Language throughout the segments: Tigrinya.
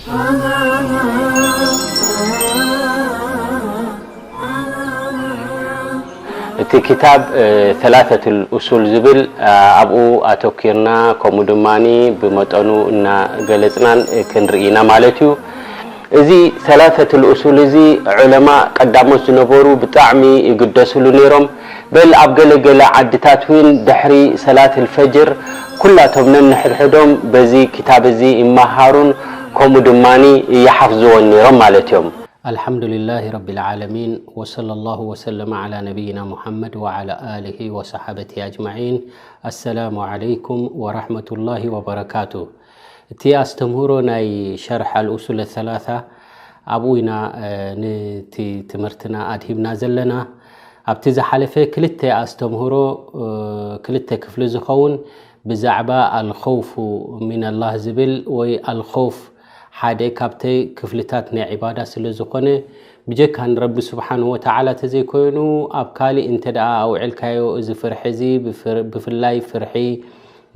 እቲ ክታብ ሰላሰቱል ኡሱል ዝብል ኣብኡ ኣተኪርና፣ ከምኡ ድማ ብመጠኑ እናገለፅናን ክንርኢ ኢና ማለት እዩ። እዚ ሰላሰቱል ኡሱል እዚ ዑለማ ቀዳሞት ዝነበሩ ብጣዕሚ ይግደስሉ ነይሮም። በል ኣብ ገለገለ ዓድታት እውን ድሕሪ ሰላት ልፈጅር ኩላቶም ነንሕድሕዶም በዚ ክታብ እዚ ይመሃሩን ከምኡ ድማ ይሓፍዝዎን ነይሮም ማለት እዮም። الحمد لله رب العالمين، وصلى الله وسلم على نبينا محمد وعلى آله وصحابته أجمعين. السلام عليكم ورحمة الله وبركاته. እቲ ኣስተምህሮ ናይ ሸርሕ ኣልኡሱል ሰላሳ ኣብኡ ኢና ነቲ ትምህርትና ኣድሂብና ዘለና። ኣብቲ ዝሓለፈ ክልተ ኣስተምህሮ፣ ክልተ ክፍሊ ዝኸውን ብዛዕባ ኣልኸውፉ ሚነላህ ዝብል ወይ ኣልኸውፍ ሓደ ካብቲ ክፍልታት ናይ ዒባዳ ስለ ዝኾነ፣ ብጀካ ንረቢ ስብሓንሁ ወተዓላ ተዘይኮይኑ ኣብ ካሊእ እንተ ደኣ ኣውዒልካዮ፣ እዚ ፍርሒ እዚ ብፍር-፣ ብፍላይ ፍርሒ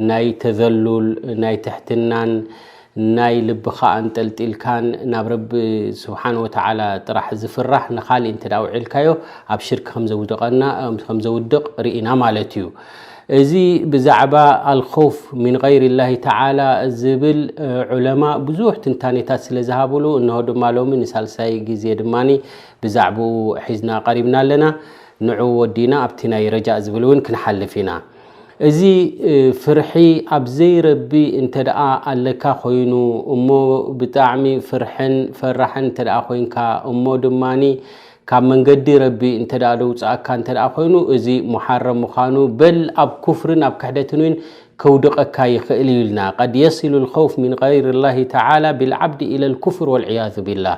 ናይ ተዘሉል፣ ናይ ትሕትናን ናይ ልብኻ ኣንጠልጢልካን ናብ ረቢ ስብሓን ወተዓላ ጥራሕ ዝፍራሕ ንኻሊእ እንተ ደኣ ውዒልካዮ ኣብ ሽርክ ከም ዘውድቐና፣ ከም ዘውድቕ ርኢና ማለት እዩ። እዚ ብዛዕባ ኣልኸውፍ ሚን ገይሪ ላሂ ተዓላ ዝብል ዑለማ ብዙሕ ትንታኔታት ስለ ዝሃብሉ፣ እንሆ ድማ ሎሚ ንሳልሳይ ግዜ ድማ ብዛዕባኡ ሒዝና ቀሪብና ኣለና። ንዑ ወዲና ኣብቲ ናይ ረጃእ ዝብል እውን ክንሓልፍ ኢና። እዚ ፍርሒ ኣብ ዘይረቢ እንተ ደኣ ኣለካ ኮይኑ፣ እሞ ብጣዕሚ ፍርሕን ፈራሕን እንተ ደኣ ኮይንካ፣ እሞ ድማ ካብ መንገዲ ረቢ እንተ ደኣ ደውፅኣካ እንተ ደኣ ኮይኑ፣ እዚ ሙሓረም ምዃኑ፣ በል ኣብ ኩፍርን ኣብ ክሕደትን እውን ከውድቐካ ይኽእል እዩ ኢልና። قد يصل الخوف من غير الله تعالى بالعبد إلى الكفر والعياذ بالله،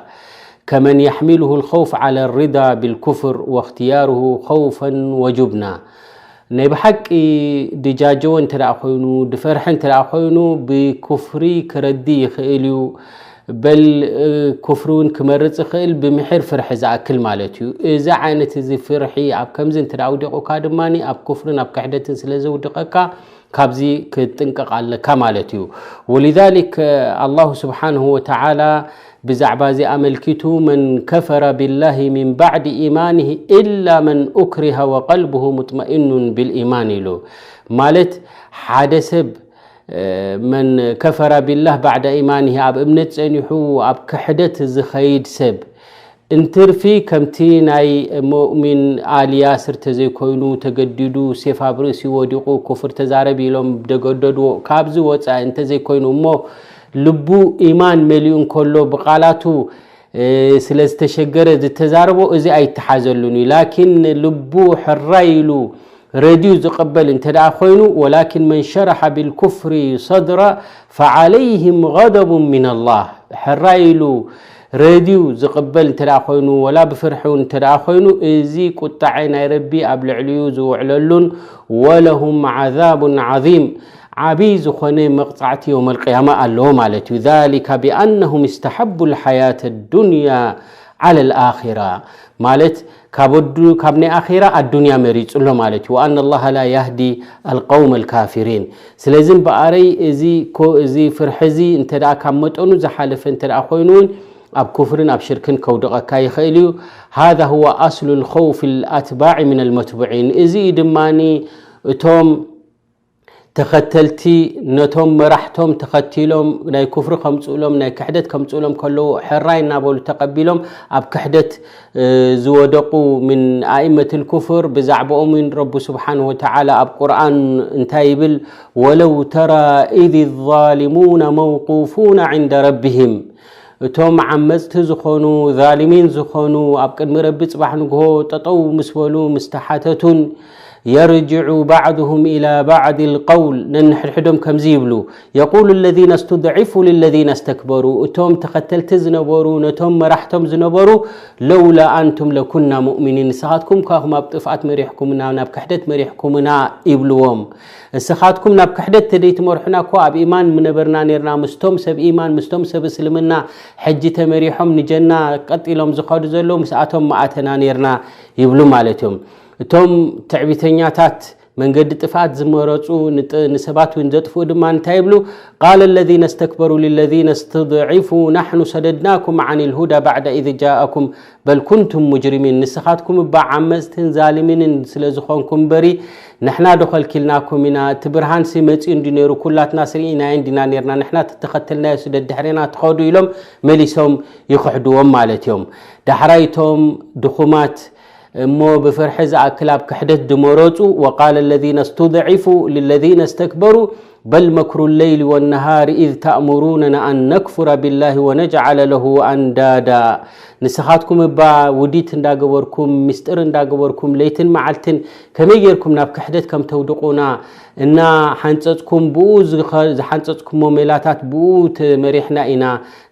كمن يحمله الخوف على الرضا بالكفر واختياره خوفا وجبنا. ናይ ብሓቂ ድጃጀወ እንተ ደኣ ኮይኑ፣ ድፈርሐ እንተ ደኣ ኮይኑ፣ ብኩፍሪ ክረዲ ይኽእል እዩ። በል ኩፍሪ እውን ክመርጽ ይኽእል፣ ብምሒር ፍርሒ ዝኣክል ማለት እዩ። እዚ ዓይነት እዚ ፍርሒ ኣብ ከምዚ እንተ ደኣ ኣውዲቑካ ድማ ኣብ ኩፍርን ኣብ ክሕደትን ስለ ዘውድቐካ፣ ካብዚ ክትጥንቀቕ ኣለካ ማለት እዩ። ولذلك ኣላሁ ስብሓንሁ ወተዓላ ብዛዕባ እዚ ኣመልኪቱ፣ من كفر بالله من بعد إيمانه إلا من أكره وقلبه مطمئن بالإيمان ኢሉ። ማለት ሓደ ሰብ መን ከፈረ ቢላህ ባዕዳ ኢማኒሂ፣ ኣብ እምነት ጸኒሑ ኣብ ክሕደት ዝኸይድ ሰብ፣ እንትርፊ ከምቲ ናይ ሙእሚን ኣል ያስር ተዘይኮይኑ፣ ተገዲዱ ሴፍ ኣብ ርእሲ ወዲቑ ኩፍር ተዛረብ ኢሎም ደገደድዎ፣ ካብዚ ወጻኢ እንተዘይኮይኑ እሞ፣ ልቡ ኢማን መሊኡ እንከሎ ብቓላቱ ስለ ዝተሸገረ ዝተዛረቦ እዚ ኣይተሓዘሉን እዩ። ላኪን ልቡ ሕራይ ኢሉ ረድዩ ዝቕበል እንተ ደኣ ኮይኑ፣ ولكن من شرح بالكفر صدرا فعليهم غضب من الله، ሕራይ ኢሉ ረድዩ ዝቕበል እንተ ደኣ ኮይኑ፣ ወላ ብፍርሒ እውን እንተ ደኣ ኮይኑ፣ እዚ ቁጣዐ ናይ ረቢ ኣብ ልዕሊኡ ዝውዕለሉን፣ ولهم عذاب عظيم، ዓብዪ ዝኾነ መቕጻዕቲ የውመል ቅያማ ኣለዎ ማለት እዩ። ذلك بأنهم استحبوا الحياة الدنيا على الآخرة، ማለት ካብ ኣዱ-፣ ካብ ናይ ኣኼራ ኣዱንያ መሪጹ ኣሎ ማለት እዩ። وأن الله لا يهدي القوم الكافرين። ስለዚ እምበኣረይ እዚ ኮ-፣ እዚ ፍርሒ እዚ እንተ ደኣ ካብ መጠኑ ዝሓለፈ እንተ ደኣ ኮይኑ እውን ኣብ ኩፍርን ኣብ ሽርክን ከውድቐካ ይኽእል እዩ። هذا هو أصل الخوف الأتباع من المتبوعين። እዚ እዩ ድማ እቶም ተኸተልቲ ነቶም መራሕቶም ተኸቲሎም ናይ ኩፍሪ ከምጽኡሎም፣ ናይ ክሕደት ከምጽኡሎም ከለዉ፣ ሕራይ እናበሉ ተቐቢሎም ኣብ ክሕደት፣ እ፣ ዝወደቑ ምን ኣኢመት ልኩፍር፣ ብዛዕባኦም እውን ረቡ ስብሓንሁ ወተዓላ ኣብ ቁርኣን እንታይ ይብል? ولو ترى إذ الظالمون موقوفون عند ربهم، እቶም ዓመጽቲ ዝኾኑ፣ ዛሊሚን ዝኾኑ፣ ኣብ ቅድሚ ረቢ ጽባሕ ንግሆ ጠጠው ምስ በሉ፣ ምስ ተሓተቱን፣ يرجع بعضهم إلى بعض القول፣ ነንሕድሕዶም ከምዚ ይብሉ፣ يقول الذين استضعفوا للذين استكبروا፣ እቶም ተኸተልቲ ዝነበሩ፣ ነቶም መራሕቶም ዝነበሩ፣ لولا أنتم لكنا مؤمنين፣ ንስኻትኩም እኳ ኢኹም ኣብ ጥፍኣት መሪሕኩምና፣ ናብ ክሕደት መሪሕኩምና ይብልዎም። ንስኻትኩም ናብ ክሕደት ተደይትመርሑና እኮ ኣብ ኢማን ምነበርና ኔርና፣ ምስቶም ሰብ ኢማን፣ ምስቶም ሰብ እስልምና ሕጂ ተመሪሖም ንጀና ቀጢሎም ዝኸዱ ዘለዉ ምስኣቶም ምኣተና ኔርና ይብሉ ማለት እዮም። እቶም ትዕቢተኛታት መንገዲ ጥፍኣት ዝመረፁ ንጥ- ንሰባት እውን ዘጥፍኡ ድማ እንታይ ይብሉ? قال الذين استكبروا للذين استضعفوا نحن صددناكم عن الهدى بعد إذ جاءكم بل كنتم مجرمين ንስኻትኩም እባ ዓመፅትን ዛልሚንን ስለ ዝኾንኩም እምበሪ ንሕና ዶ ከልኪልናኩም ኢና? እቲ ብርሃንሲ መፂኡ እንዲ ነይሩ ኩላትና ስርኢናዮ እንዲና ነርና ንሕና ተተኸተልናዮ ስደድሕሬና ትኸዱ ኢሎም መሊሶም ይኽሕድዎም ማለት እዮም። ዳሕራይቶም ድኹማት እሞ ብፍርሒ ዝኣክል ኣብ ክሕደት ድመረፁ وقال الذين استضعفوا للذين استكبروا بل مكر الليل والنهار إذ تأمروننا أن نكفر بالله ونجعل له أندادا ንስኻትኩም እባ ውዲት እንዳገበርኩም ምስጢር እንዳገበርኩም ለይትን መዓልትን ከመይ ጌርኩም ናብ ክሕደት ከም ተውድቑና እና ሓንፀፅኩም ብኡ ዝሓንፀፅኩሞ ሜላታት ብኡ ተመሪሕና ኢና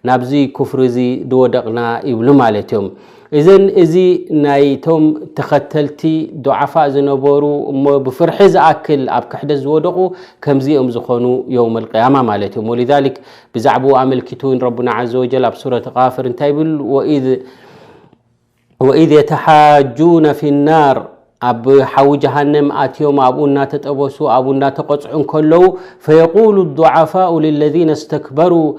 ናብዚ ኩፍሪ እዚ ዝወደቕና ይብሉ ማለት እዮም። እዘን እዚ ናይቶም ተኸተልቲ ዱዓፋእ ዝነበሩ እሞ ብፍርሒ ዝኣክል ኣብ ክሕደት ዝወደቑ ከምዚኦም ዝኾኑ የውመል ቅያማ ማለት እዮም። ወሊዛሊክ ብዛዕባኡ ኣመልኪቱ እውን ረቡና ዓዘ ወጀል ኣብ ሱረት ቃፍር እንታይ ይብል? ወኢዝ وإذ يتحاجون في النار ኣብ ሓዊ ጀሃነም ኣትዮም ኣብኡ እናተጠበሱ ኣብኡ እናተቐፅዑ እንከለዉ فيقول الضعفاء للذين استكبروا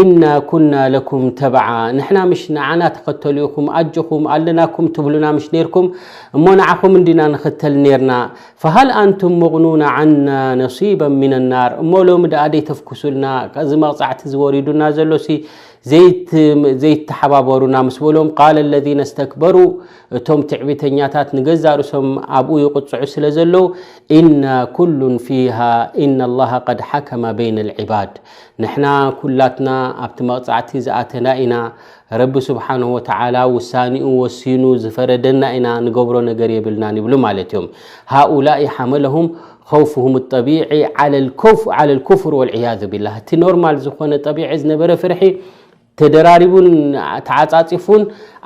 إنا كنا لكم تبعا ንሕና ምሽ ንዓና ተኸተሉ ኢኹም ኣጆኹም ኣለናኩም ትብሉና ምሽ ነይርኩም እሞ ንዓኹም እንዲና ንኽተል ነይርና فهل أنتم مغنون عنا نصيبا من النار እሞ ሎሚ ደኣ ደይተፍኩሱልና እዚ መቕፃዕቲ ዝወሪዱና ዘሎሲ ዘይተሓባበሩና ምስ በሎም قال الذين استكبروا እቶም ትዕቢተኛታት ንገዛእ ርእሶም ኣብኡ ይቕፅዑ ስለ ዘለዉ إنا كل فيها إن الله قد حكم بين العباد ንሕና ኩላትና ኣብቲ መቕፃዕቲ ዝኣተና ኢና ረቢ ስብሓንሁ ወተዓላ ውሳኔኡ ወሲኑ ዝፈረደና ኢና ንገብሮ ነገር የብልናን ይብሉ ማለት እዮም هؤلاء حملهم خوفهم الطبيعي على الكفر والعياذ بالله እቲ ኖርማል ዝኾነ ጠቢዒ ዝነበረ ፍርሒ ተደራሪቡን ተዓፃፂፉን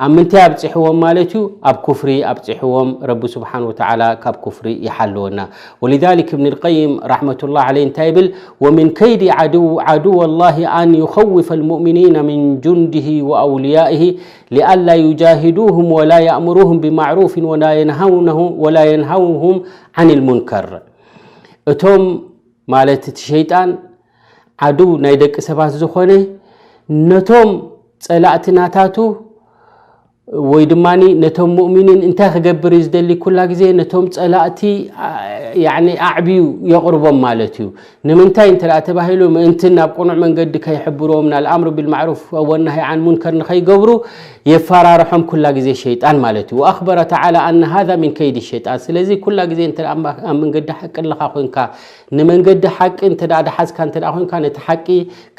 ኣብ ምንታይ ኣብፂሕዎም ማለት እዩ ኣብ ኩፍሪ ኣብፂሕዎም ረቢ ስብሓን ወተዓላ ካብ ኩፍሪ ይሓልወና ولذلك ابن القيم رحمة الله عليه እንታይ ይብል ومن كيد عدو عدو الله أن يخوف المؤمنين من جنده وأوليائه لئلا يجاهدوهم ولا يأمرهم بمعروف ولا ينهونه ولا ينهوهم عن المنكر እቶም ማለት እቲ ሸይጣን ዓድው ናይ ደቂ ሰባት ዝኾነ ነቶም ፀላእቲ ናታቱ ወይ ድማ ነቶም ሙእሚኒን እንታይ ክገብር እዩ ዝደሊ ኩላ ግዜ ነቶም ፀላእቲ ኣዕብዩ የቕርቦም ማለት እዩ ንምንታይ እንተ ተባሂሉ ምእንቲ ናብ ቅኑዕ መንገዲ ከይሕብርዎም ናልኣምሩ ብልማዕሩፍ ወናሂ ዓን ሙንከር ንኸይገብሩ የፈራርሖም ኩላ ግዜ ሸይጣን ማለት እዩ وأخبر تعالى أن هذا من كيد الشيطان ስለዚ ኩላ ግዜ እንተ ኣብ መንገዲ ሓቂ ኣለኻ ኮንካ ንመንገዲ ሓቂ እንተ ደኣ ደሓዝካ እንተ ደኣ ኮንካ ነቲ ሓቂ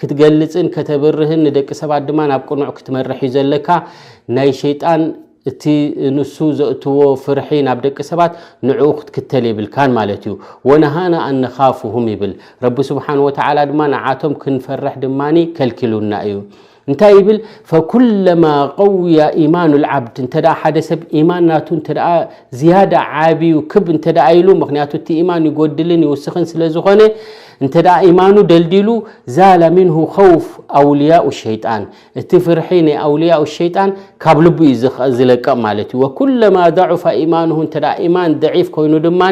ክትገልጽን ከተብርህን ንደቂ ሰባት ድማ ናብ ቅኑዕ ክትመርሕ እዩ ዘለካ ናይ ሸይጣን እቲ ንሱ ዘእትዎ ፍርሒ ናብ ደቂ ሰባት ንዕኡ ክትክተል የብልካን ማለት እዩ ወነሃና ኣነኻፉሁም ይብል ረቢ ስብሓን ወተዓላ ድማ ንዓቶም ክንፈርሕ ድማ ከልኪሉና እዩ እንታይ ይብል ፈኩለማ ቀውያ ኢማኑ ልዓብድ እንተ ሓደ ሰብ ኢማን ናቱ እንተ ዝያዳ ዓብዩ ክብ እንተ ኢሉ ምክንያቱ እቲ ኢማን ይጎድልን ይውስኽን ስለ ዝኾነ እንተ ኢማኑ ደልዲሉ ዛለ ምንሁ ኸውፍ ኣውልያኡ ሸይጣን እቲ ፍርሒ ናይ ኣውልያኡ ሸይጣን ካብ ልቡ እዩ ዝለቀቕ ማለት እዩ ወኩለማ ضعف ኢማንሁ እንተ ኢማን ضዒፍ ኮይኑ ድማ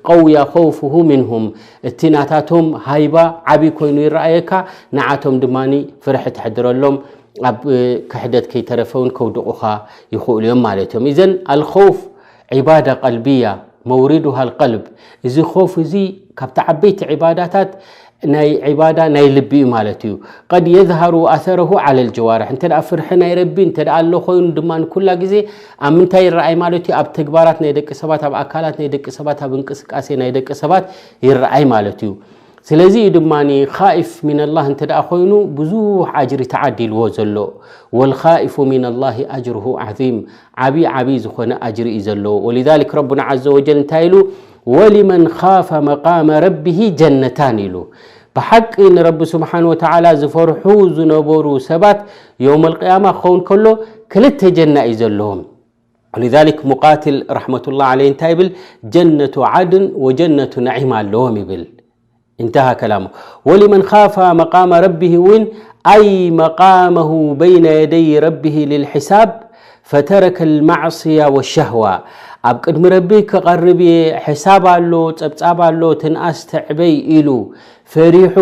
ቀውያ ኸውፍሁ ምንሁም እቲ ናታቶም ሃይባ ዓብይ ኮይኑ ይረኣየካ ንዓቶም ድማ ፍርሒ ተሕድረሎም ኣብ ክሕደት ከይተረፈውን ከውድቑኻ ይኽእሉ እዮም ማለት እዮም እዘን ኣልኸውፍ ዒባዳ ቀልብያ መውሪዱሃ ልቀልብ እዚ ኾፍ እዚ ካብቲ ዓበይቲ ዒባዳታት ናይ ዒባዳ ናይ ልቢ እዩ ማለት እዩ ቀድ የዝሃሩ ኣሰረሁ ዓለ ልጀዋርሕ እንተ ፍርሒ ናይ ረቢ እንተ ኣሎ ኮይኑ ድማ ኩላ ግዜ ኣብ ምንታይ ይረኣይ ማለት እዩ ኣብ ተግባራት ናይ ደቂ ሰባት ኣብ ኣካላት ናይ ደቂ ሰባት ኣብ እንቅስቃሴ ናይ ደቂ ሰባት ይረኣይ ማለት እዩ ስለዚ እዩ ድማ ኻኢፍ ሚነላህ እንተ ኮይኑ ብዙሕ ኣጅሪ ተዓዲልዎ ዘሎ ወልኻኢፉ ሚነላህ ኣጅርሁ ዓዚም ዓብዪ ዓብዪ ዝኾነ ኣጅሪ እዩ ዘለዎ ወሊዛሊክ ረቡና ዓዘ ወጀል እንታይ ኢሉ ወሊመን ኻፈ መቃመ ረቢሂ ጀነታን ኢሉ ብሓቂ ንረቢ ስብሓን ወተዓላ ዝፈርሑ ዝነበሩ ሰባት የውም ኣልቅያማ ክኸውን ከሎ ክልተ ጀና እዩ ዘለዎም ولذلك مقاتل رحمة الله عليه እንታይ ይብል ጀነቱ ዓድን ወጀነቱ ነዒም ኣለዎም ይብል انتهى كلامه ولمن خاف مقام ربه እውን أي مقامه بين يدي ربه للحساب فترك المعصية والشهوة ኣብ ቅድሚ ረቢ ክቐርብ እየ፣ ሕሳብ ኣሎ፣ ጸብጻብ ኣሎ፣ ትንኣስ ትዕበይ ኢሉ ፈሪሑ፣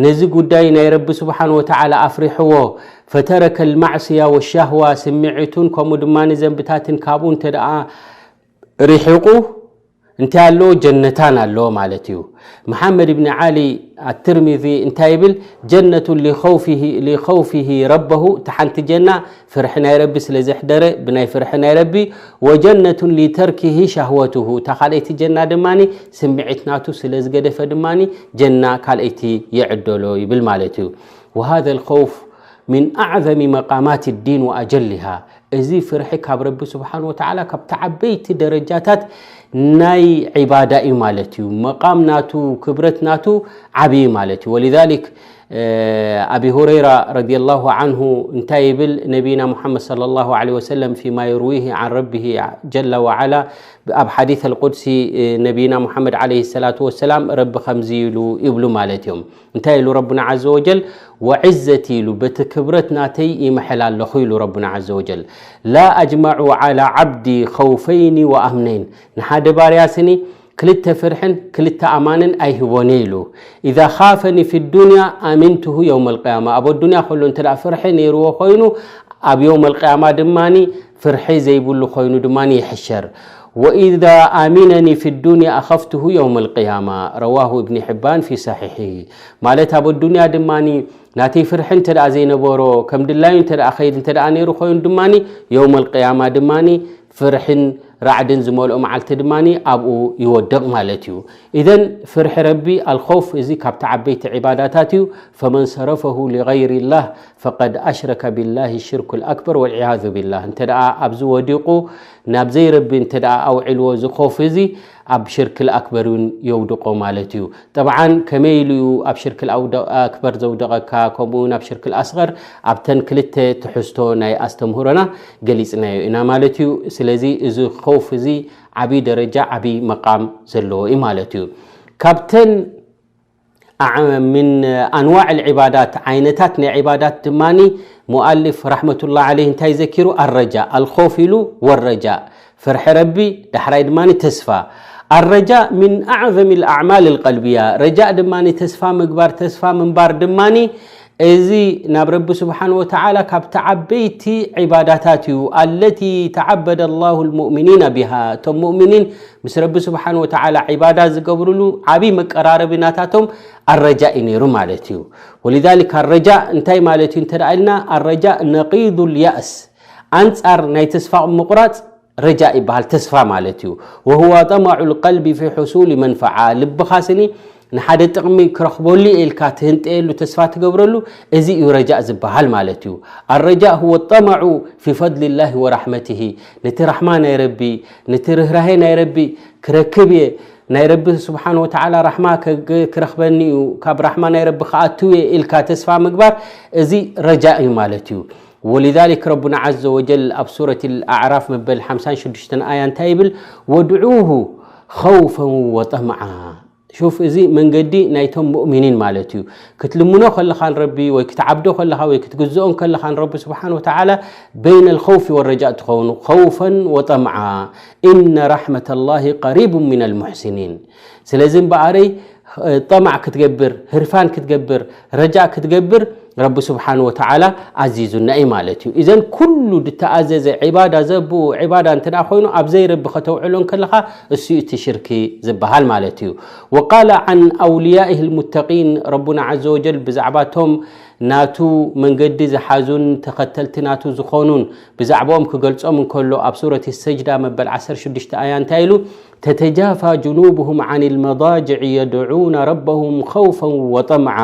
ነዚ ጉዳይ ናይ ረቢ ስብሓን ወተዓላ ኣፍሪሕዎ፣ ፈተረከ ልማዕስያ ወሻህዋ፣ ስምዒቱን ከምኡ ድማ ንዘንብታትን ካብኡ እንተ ደኣ ርሒቑ እንታይ ኣለዎ? ጀነታን ኣለዎ ማለት እዩ። መሓመድ ብን ዓሊ ኣትርሚዚ እንታይ ይብል? ጀነቱን ሊኸውፊሂ ረበሁ፣ እቲ ሓንቲ ጀና ፍርሒ ናይ ረቢ ስለ ዘሕደረ ብናይ ፍርሒ ናይ ረቢ፣ ወጀነቱን ሊተርኪሂ ሻህወትሁ፣ እታ ካልኣይቲ ጀና ድማ ስምዒት ናቱ ስለ ዝገደፈ ድማ ጀና ካልኣይቲ ይዕደሎ ይብል ማለት እዩ። ወሃዘ ልኸውፍ ሚን ኣዕዘሚ መቃማት ዲን ወኣጀሊሃ፣ እዚ ፍርሒ ካብ ረቢ ስብሓን ወተዓላ ካብቲ ዓበይቲ ደረጃታት ናይ ዒባዳ እዩ ማለት እዩ። መቃም ናቱ፣ ክብረት ናቱ ዓብዪ ማለት እዩ። ወሊዛሊክ፣ እ፣ ኣቢ ሁረይራ ረዲየላሁ ዓንሁ እንታይ ይብል? ነቢይና ሙሓመድ ሰለላሁ ዐለይሂ ወሰለም ፊማ የርዊሂ ዓን ረቢሂ ጀለ ወዓላ፣ ኣብ ሓዲስ ኣልቁድሲ፣ እ፣ ነቢይና ሙሓመድ ዐለይሂ ሰላቱ ወሰላም ረቢ ከምዚ ኢሉ ይብሉ ማለት እዮም። እንታይ ኢሉ ረቡና ዐዘ ወጀል? ወዕዘቲ ኢሉ፣ በቲ ክብረት ናተይ ይምሕል ኣለኹ ኢሉ ረቡና ዐዘ ወጀል። ላ ኣጅመዑ ዐላ ዐብዲ ኸውፈይኒ ወኣምነይን፣ ንሓደ ባርያ ስኒ ክልተ ፍርሕን ክልተ ኣማንን ኣይህቦን እየ ኢሉ። ኢዛ ኻፈኒ ፊ ዱንያ ኣሚንትሁ የውመ ልቅያማ፣ ኣብ ኣዱንያ ከሎ እንተ ደኣ ፍርሒ ነይርዎ ኮይኑ፣ ኣብ የውም ኣልቅያማ ድማ ፍርሒ ዘይብሉ ኮይኑ ድማ ይሕሸር። ወኢዛ ኣሚነኒ ፊ ዱንያ ኣኸፍትሁ የውም ኣልቅያማ፣ ረዋሁ እብኒ ሕባን ፊ ሰሒሒ። ማለት ኣብ ኣዱንያ ድማ ናተይ ፍርሒ እንተ ደኣ ዘይነበሮ፣ ከም ድላዩ እንተ ደኣ ኸይድ እንተ ደኣ ነይሩ ኮይኑ ድማ፣ የውም ኣልቅያማ ድማ ፍርሕን ራዕድን ዝመልኦ መዓልቲ ድማ ኣብኡ ይወድቕ ማለት እዩ። ኢዘን ፍርሒ ረቢ፣ ኣልኸውፍ፣ እዚ ካብቲ ዓበይቲ ዒባዳታት እዩ። ፈመን ሰረፈሁ ሊገይሪላህ ፈቀድ ኣሽረከ ቢላሂ ሽርኩል ኣክበር ወልዕያዙ ቢላህ። እንተ ደኣ ኣብዚ ወዲቑ ናብ ዘይረቢ እንተ ደኣ ኣውዒልዎ፣ እዚ ኸውፍ እዚ ኣብ ሽርክል ኣክበር እውን የውድቆ ማለት እዩ። ጠብዓን ከመይ ኢሉ እዩ ኣብ ሽርክል ኣውደ-፣ ኣክበር ዘውደቐካ፣ ከምኡ እውን ኣብ ሽርክል ኣስገር፣ ኣብተን ክልተ ትሕዝቶ ናይ ኣስተምህሮና ገሊጽናዮ ኢና ማለት እዩ። ስለዚ እዚ ኸውፍ እዚ ዓብዪ ደረጃ፣ ዓብዪ መቃም ዘለዎ እዩ ማለት እዩ። ካብተን ኣዕ-፣ ምን ኣንዋዕ ልዕባዳት፣ ዓይነታት ናይ ዕባዳት ድማኒ ሙኣሊፍ ረሕመቱላህ ዓለይህ እንታይ ዘኪሩ? ኣረጃእ፣ ኣልኸውፍ ኢሉ፣ ወረጃእ፣ ፍርሒ ረቢ፣ ዳሕራይ ድማኒ ተስፋ። ኣረጃእ ምን ኣዕዘም ልኣዕማል ልቀልብያ፣ ረጃእ ድማኒ ተስፋ ምግባር፣ ተስፋ ምንባር ድማኒ እዚ ናብ ረቢ ስብሓን ወተዓላ ካብቲ ዓበይቲ ዒባዳታት እዩ። ኣለቲ ተዓበደ ላሁ ልሙእሚኒና ቢሃ፣ እቶም ሙእሚኒን ምስ ረቢ ስብሓን ወተዓላ ዒባዳ ዝገብርሉ ዓብዪ መቀራረቢ ናታቶም ኣረጃእ እዩ ነይሩ ማለት እዩ። ወሊዛሊክ ኣረጃእ እንታይ ማለት እዩ እንተ ደኣ ኢልና፣ ኣረጃእ ነቂዱ ልያእስ፣ ኣንጻር ናይ ተስፋ ምቑራጽ ረጃእ ይበሃል፣ ተስፋ ማለት እዩ። ወሁዋ ጠማዑ ልቀልቢ ፊ ሕሱሊ መንፈዓ፣ ልብኻ ስኒ ንሓደ ጥቕሚ ክረኽበሉ እየ ኢልካ ትህንጠየሉ፣ ተስፋ ትገብረሉ፣ እዚ እዩ ረጃእ ዝበሃል ማለት እዩ። ኣረጃእ ሁወ ጠመዑ ፊ ፈድሊላሂ ወራሕመቲሂ፣ ነቲ ራሕማ ናይ ረቢ፣ ነቲ ርህራሄ ናይ ረቢ ክረክብ እየ፣ ናይ ረቢ ስብሓን ወተዓላ ራሕማ ከ-፣ ክረኽበኒ እዩ፣ ካብ ራሕማ ናይ ረቢ ክኣትው እየ ኢልካ ተስፋ ምግባር፣ እዚ ረጃእ እዩ ማለት እዩ። ወሊዛሊክ ረቡና ዐዘ ወጀል ኣብ ሱረት ኣዕራፍ መበል ሓምሳን ሽዱሽተን ኣያ እንታይ ይብል? ወድዑሁ ኸውፈን ወጠምዓ። ሹፍ፣ እዚ መንገዲ ናይቶም ሙእሚኒን ማለት እዩ። ክትልምኖ ከለኻ ንረቢ ወይ ክትዓብዶ ከለኻ ወይ ክትግዝኦ ከለኻ ንረቢ ስብሓን ወተዓላ በይነ ልኸውፊ ወረጃእ ትኸውን፣ ኸውፈን ወጠምዓ። ኢነ ራሕመተ ላሂ ቀሪቡ ሚነ ልሙሕሲኒን። ስለዚ እምበኣረይ ጠማዕ ክትገብር፣ ህርፋን ክትገብር፣ ረጃእ ክትገብር ረቢ ስብሓን ወተዓላ ኣዚዙና እዩ ማለት እዩ። ኢዘን ኩሉ ድተኣዘዘ ዒባዳ ዘብኡ ዒባዳ እንተ ደኣ ኮይኑ ኣብ ዘይረቢ ከተውዕሎ እንከለኻ እሱ እዩ እቲ ሽርኪ ዝበሃል ማለት እዩ። ወቃለ ዓን ኣውልያኢህ ልሙተቂን፣ ረቡና ዐዘ ወጀል ብዛዕባ እቶም ናቱ መንገዲ ዝሓዙን ተኸተልቲ ናቱ ዝኾኑን ብዛዕባኦም ክገልጾም እንከሎ ኣብ ሱረት ሰጅዳ መበል ዓሰርተ ሽዱሽተ ኣያ እንታይ ኢሉ? ተተጃፋ ጅኑብሁም ዓን ልመዳጅዕ የድዑነ ረበሁም ኸውፈን ወጠምዓ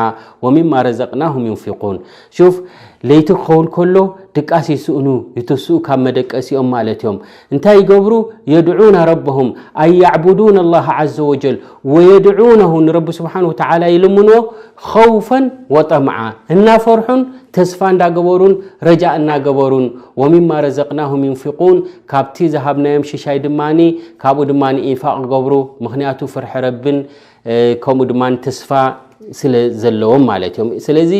ወሚማ ረዘቅናሁም ዩንፊቁን። ሹፍ፣ ለይቲ ክኸውን ከሎ ድቃስ ይስእኑ፣ ይትስኡ ካብ መደቀሲኦም ማለት እዮም። እንታይ ይገብሩ? የድዑነ ረበሁም፣ ኣይ ያዕቡዱነ ላህ ዐዘ ወጀል፣ ወየድዑነሁ፣ ንረቢ ስብሓን ወተዓላ ይልምንዎ፣ ኸውፈን ወጠምዓ፣ እናፈርሑን ተስፋ እንዳገበሩን ረጃእ እናገበሩን፣ ወሚማ ረዘቅናሁም ዩንፊቁን፣ ካብቲ ዝሃብናዮም ሽሻይ ድማኒ ካብኡ ድማኒ ኢንፋቅ ይገብሩ። ምኽንያቱ ፍርሒ ረብን፣ እ፣ ከምኡ ድማኒ ተስፋ ስለ ዘለዎም ማለት እዮም። ስለዚ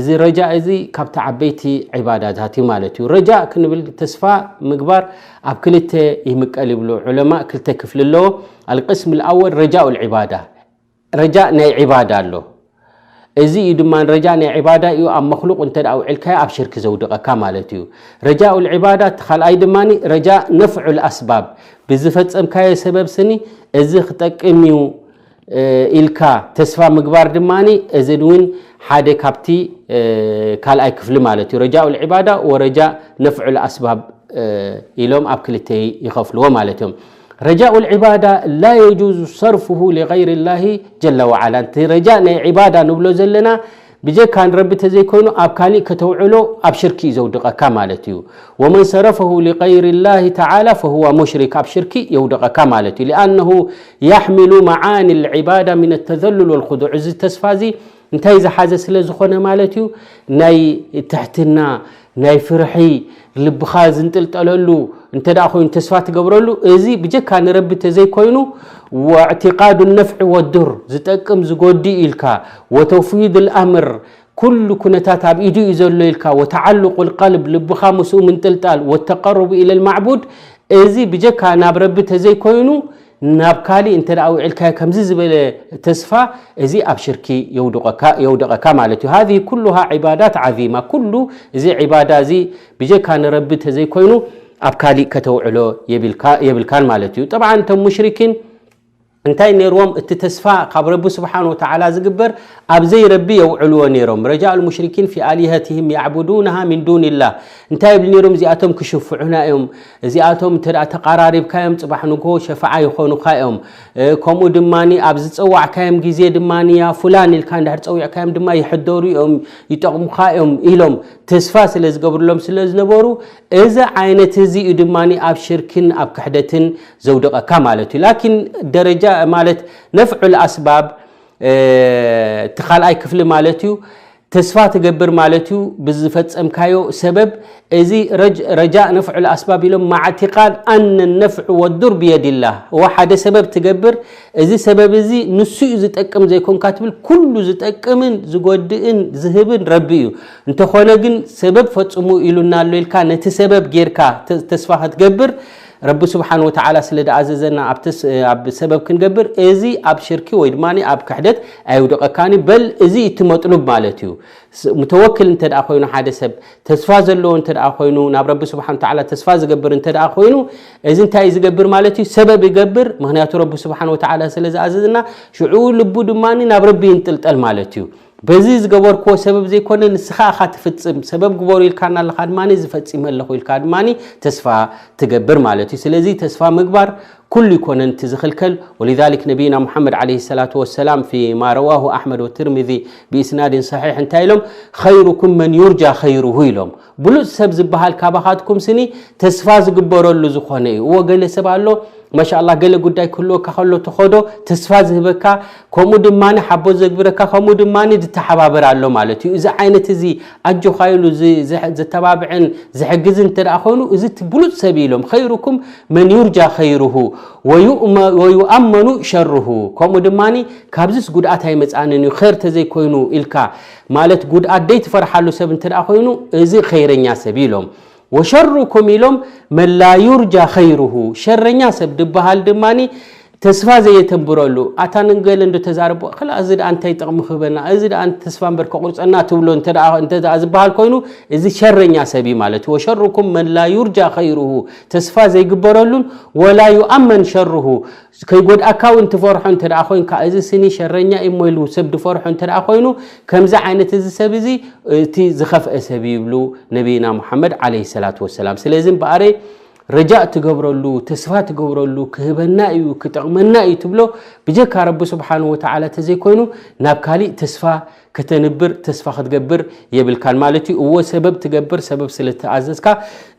እዚ ረጃእ እዚ ካብቲ ዓበይቲ ዒባዳታት እዩ ማለት እዩ። ረጃእ ክንብል ተስፋ ምግባር ኣብ ክልተ ይምቀል ይብሉ ዑለማ፣ ክልተ ክፍሊ ኣለዎ። ኣልቅስም ልኣወል ረጃኡ ልዒባዳ፣ ረጃእ ናይ ዒባዳ ኣሎ። እዚ እዩ ድማ ረጃእ ናይ ዒባዳ እዩ። ኣብ መክሉቅ እንተ ደኣ ውዕልካዮ ኣብ ሽርክ ዘውድቐካ ማለት እዩ። ረጃኡ ልዒባዳ እቲ ካልኣይ ድማ ረጃእ ነፍዑ ልኣስባብ፣ ብዝፈጸምካዮ ሰበብ ስኒ እዚ ክጠቅም እዩ ኢልካ ተስፋ ምግባር ድማ እዚ እውን ሓደ ካብቲ ካልኣይ ክፍሊ ማለት እዩ። ረጃኡ ልዒባዳ ወረጃእ ነፍዑ ልኣስባብ ኢሎም ኣብ ክልተ ይኸፍልዎ ማለት እዮም። ረጃኡ ልዒባዳ ላ የጁዙ ሰርፍሁ ሊገይሪ ላሂ ጀለ ወዓላ። እቲ ረጃእ ናይ ዒባዳ ንብሎ ዘለና ብጀካ ንረቢ ተዘይኮይኑ ኣብ ካሊእ ከተውዕሎ ኣብ ሽርክ እዩ ዘውድቐካ ማለት እዩ። ወመን ሰረፈሁ ሊገይሪ ላሂ ተዓላ ፈሁወ ሙሽሪክ፣ ኣብ ሽርክ የውድቐካ ማለት እዩ። ሊኣነሁ ያሕሚሉ መዓኒ ልዒባዳ ሚን ተዘሉል ወልኹዱዕ። እዚ ተስፋ እዚ እንታይ ዝሓዘ ስለ ዝኾነ ማለት እዩ? ናይ ትሕትና፣ ናይ ፍርሒ፣ ልብኻ ዝንጥልጠለሉ እንተ ደኣ ኮይኑ ተስፋ ትገብረሉ፣ እዚ ብጀካ ንረቢ ተዘይኮይኑ፣ ወእዕቲቃዱ ነፍዒ ወዱር፣ ዝጠቅም ዝጎድእ ኢልካ፣ ወተፍዊድ ልኣምር፣ ኩሉ ኩነታት ኣብ ኢዱ እዩ ዘሎ ኢልካ፣ ወተዓሉቁ ልቀልብ፣ ልብኻ ምስኡ ምንጥልጣል፣ ወተቀሩቡ ኢለ ልማዕቡድ፣ እዚ ብጀካ ናብ ረቢ ተዘይኮይኑ ናብ ካሊእ እንተ ደኣ ውዒልካዮ ከምዚ ዝበለ ተስፋ፣ እዚ ኣብ ሽርኪ የውድቐካ፣ የውድቐካ ማለት እዩ። ሃዚህ ኩሉሃ ዒባዳት ዓዚማ፣ ኩሉ እዚ ዒባዳ እዚ ብጀካ ንረቢ ተዘይኮይኑ ኣብ ካሊእ ከተውዕሎ የብልካ-፣ የብልካን ማለት እዩ። ጠብዓን እቶም ሙሽሪኪን እንታይ ነይርዎም? እቲ ተስፋ ካብ ረቢ ስብሓን ወተዓላ ዝግበር ኣብ ዘይረቢ የውዕልዎ ነይሮም። ረጃእ ልሙሽሪኪን ፊ ኣሊሀትህም ያዕቡዱናሃ ሚን ዱንላህ። እንታይ ይብሉ ነይሮም? እዚኣቶም ክሽፍዑና እዮም፣ እዚኣቶም እንተ ደኣ ተቓራሪብካዮም ጽባሕ ንግሆ ሸፈዓ ይኾኑኻ እዮም። እ፣ ከምኡ ድማ ኣብ ዝጸዋዕካዮም ግዜ ድማ ያ ፉላን ኢልካ እንድሕር ጸዊዕካዮም ድማ ይሕደሩ እዮም፣ ይጠቕሙኻ እዮም ኢሎም ተስፋ ስለ ዝገብርሎም ስለ ዝነበሩ፣ እዚ ዓይነት እዚ እዩ ድማ ኣብ ሽርክን ኣብ ክሕደትን ዘውድቐካ ማለት እዩ። ላኪን ደረጃ ማለት ነፍዑ ልኣስባብ፣ እ፣ እቲ ካልኣይ ክፍሊ ማለት እዩ። ተስፋ ትገብር ማለት እዩ ብዝፈጸምካዮ ሰበብ። እዚ ረጅ-፣ ረጃእ ነፍዑ ልኣስባብ ኢሎም፣ ማዕቲቃድ ኣነ ነፍዑ ወዱር ብየድላህ። እወ፣ ሓደ ሰበብ ትገብር፣ እዚ ሰበብ እዚ ንሱ እዩ ዝጠቅም ዘይኮንካ ትብል፣ ኩሉ ዝጠቅምን ዝጎድእን ዝህብን ረቢ እዩ። እንተኾነ ግን ሰበብ ፈጽሙ ኢሉና ኣሎ ኢልካ ነቲ ሰበብ ጌርካ ተ-፣ ተስፋ ክትገብር፣ ረቢ ስብሓን ወተዓላ ስለ ደኣዘዘና ኣብ ተስ-፣ ኣብ ሰበብ ክንገብር፣ እዚ ኣብ ሽርኪ ወይ ድማ ኣብ ክሕደት ኣየውድቐካን እዩ። በል እዚ እቲ መጥሉብ ማለት እዩ። ስ-፣ ሙተወክል እንተ ደኣ ኮይኑ፣ ሓደ ሰብ ተስፋ ዘለዎ እንተ ደኣ ኮይኑ፣ ናብ ረቢ ስብሓን ወተዓላ ተስፋ ዝገብር እንተ ደኣ ኮይኑ፣ እዚ እንታይ እዩ ዝገብር ማለት እዩ? ሰበብ ይገብር። ምኽንያቱ ረቢ ስብሓን ወተዓላ ስለ ዝኣዘዘና፣ ሽዑ ልቡ ድማ ናብ ረቢ ይንጥልጠል ማለት እዩ። በዚ ዝገበርክዎ ሰበብ ዘይኮነ፣ ንስኻ ኢኻ ትፍጽም። ሰበብ ግበሩ ኢልካና ኣለኻ ድማ፣ እዚ ፈጺመ ኣለኹ ኢልካ ድማ ተስፋ ትገብር ማለት እዩ። ስለዚ ተስፋ ምግባር ኩሉ ይኮነን እቲ ዝኽልከል። ወሊዛሊክ ነቢይና ሙሓመድ ዓለይሂ ሰላቱ ወሰላም ፊማ ረዋሁ ኣሕመድ ወትርሚዚ ብኢስናድን ሰሒሕ እንታይ ኢሎም? "ኸይሩኩም መን ዩርጃ ኸይሩሁ" ኢሎም። ብሉጽ ሰብ ዝበሃል ካባኻትኩም ስኒ ተስፋ ዝግበረሉ ዝኾነ እዩ። እዎ፣ ገለ ሰብ ኣሎ፣ ማሻኣላህ፣ ገለ ጉዳይ ክህልወካ ከሎ ተኸዶ ተስፋ ዝህበካ፣ ከምኡ ድማ ሓቦ ዘግብረካ፣ ከምኡ ድማ ዝተሓባበር ኣሎ ማለት እዩ። እዚ ዓይነት እዚ ኣጆኻ ኢሉ ዝ-፣ ዝ-፣ ዘተባብዕን ዝሕግዝን እንተ ደኣ ኮይኑ፣ እዚ እቲ ብሉጽ ሰብ እዩ ኢሎም። "ኸይሩኩም መን ዩርጃ ኸይሩሁ ወዩእመ-፣ ወዩኣመኑ ሸሩሁ." ከምኡ ድማ ካብዚስ ጉድኣት ኣይመጽኣንን እዩ፣ ኸይር ተዘይኮይኑ ኢልካ፣ ማለት ጉድኣት ደይትፈርሓሉ ሰብ እንተ ደኣ ኮይኑ፣ እዚ ኸይረኛ ሰብ እዩ ኢሎም። "ወሸሩኩም" ኢሎም፣ "መን ላ ዩርጃ ኸይሩሁ።" ሸረኛ ሰብ ድበሃል ድማ ተስፋ ዘየተንብረሉ፣ ኣታ ንገለ እንዶ ተዛረቦ፣ "ክላ እዚ ደኣ እንታይ ጥቕሚ ክህበና፣ እዚ ደኣ ተስፋ እምበር ከቑርጸና" ትብሎ እንተ ደኣ፣ እንተ ደኣ ዝበሃል ኮይኑ፣ እዚ ሸረኛ ሰብ እዩ ማለት እዩ። "ወሸሩኩም መን ላ ዩርጃ ኸይሩሁ"፣ ተስፋ ዘይግበረሉን "ወላ ዩኣመን ሸሩሁ"፣ ከይጎድኣካ እውን ትፈርሖ እንተ ደኣ ኮይንካ፣ እዚ ስኒ ሸረኛ እዩ እሞ ኢሉ ሰብ ድፈርሖ እንተ ደኣ ኮይኑ፣ ከምዚ ዓይነት እዚ ሰብ እዚ እቲ ዝኸፍአ ሰብ እዩ ይብሉ ነቢይና ሙሓመድ ዓለይሂ ሰላቱ ወሰላም። ስለዚ እምበኣረ ረጃእ ትገብረሉ፣ ተስፋ ትገብረሉ፣ ክህበና እዩ፣ ክጠቕመና እዩ ትብሎ፣ ብጀካ ረቢ ስብሓንሁ ወተዓላ ተዘይኮይኑ ናብ ካሊእ ተስፋ ከተንብር፣ ተስፋ ክትገብር የብልካን ማለት እዩ። እዎ፣ ሰበብ ትገብር፣ ሰበብ ስለ ተኣዘዝካ፣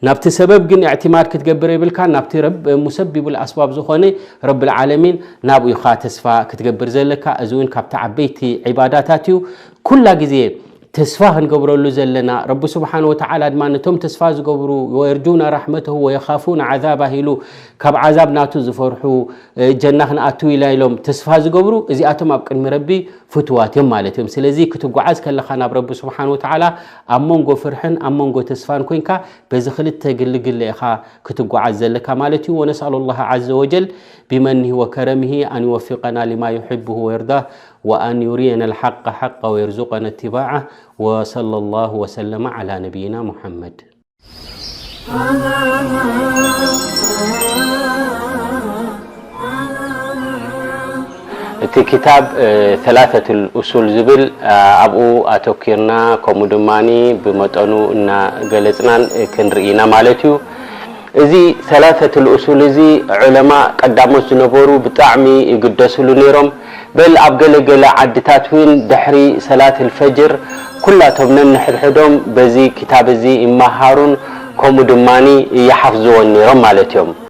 ናብቲ ሰበብ ግን እዕትማድ ክትገብር የብልካን። ናብቲ ረብ-፣ ሙሰቢቡል ኣስባብ ዝኾነ ረብል ዓለሚን ናብኡ ኢኻ ተስፋ ክትገብር ዘለካ። እዚ እውን ካብቲ ዓበይቲ ዒባዳታት እዩ። ኩላ ግዜ ተስፋ ክንገብረሉ ዘለና፣ ረቢ ስብሓን ወተዓላ ድማ ነቶም ተስፋ ዝገብሩ፣ ወየርጁና ራሕመተሁ ወየኻፉና ዓዛባ ኢሉ ካብ ዓዛብ ናቱ ዝፈርሑ፣ ጀና ክንኣትው ኢና ኢሎም ተስፋ ዝገብሩ፣ እዚኣቶም ኣብ ቅድሚ ረቢ ፍትዋት እዮም ማለት እዮም። ስለዚ ክትጓዓዝ ከለኻ ናብ ረቢ ስብሓን ወተዓላ ኣብ መንጎ ፍርሕን ኣብ መንጎ ተስፋን ኮይንካ በዚ ክልተ ግልግለ ኢኻ ክትጓዓዝ ዘለካ ማለት እዩ። ونسأل الله عز وجل بمنه وكرمه أن يوفقنا لما يحبه ويرضاه وأن يرينا الحق حقا ويرزقنا اتباعه. وصلى الله وسلم على نبينا محمد. እቲ ክታብ ሰላተቱል ኡሱል ዝብል ኣብኡ ኣተኪርና፣ ከምኡ ድማ ብመጠኑ እናገለፅናን ክንርኢ ኢና ማለት እዩ። እዚ ሰላተቱል ኡሱል እዚ ዑለማ ቀዳሞት ዝነበሩ ብጣዕሚ ይግደስሉ ነይሮም። በል ኣብ ገለገለ ዓድታት እውን ድሕሪ ሰላት ልፈጅር ኩላቶም ነንሕድሕዶም በዚ ክታብ እዚ ይመሃሩን ከምኡ ድማ ይሓፍዝዎን ነይሮም ማለት እዮም።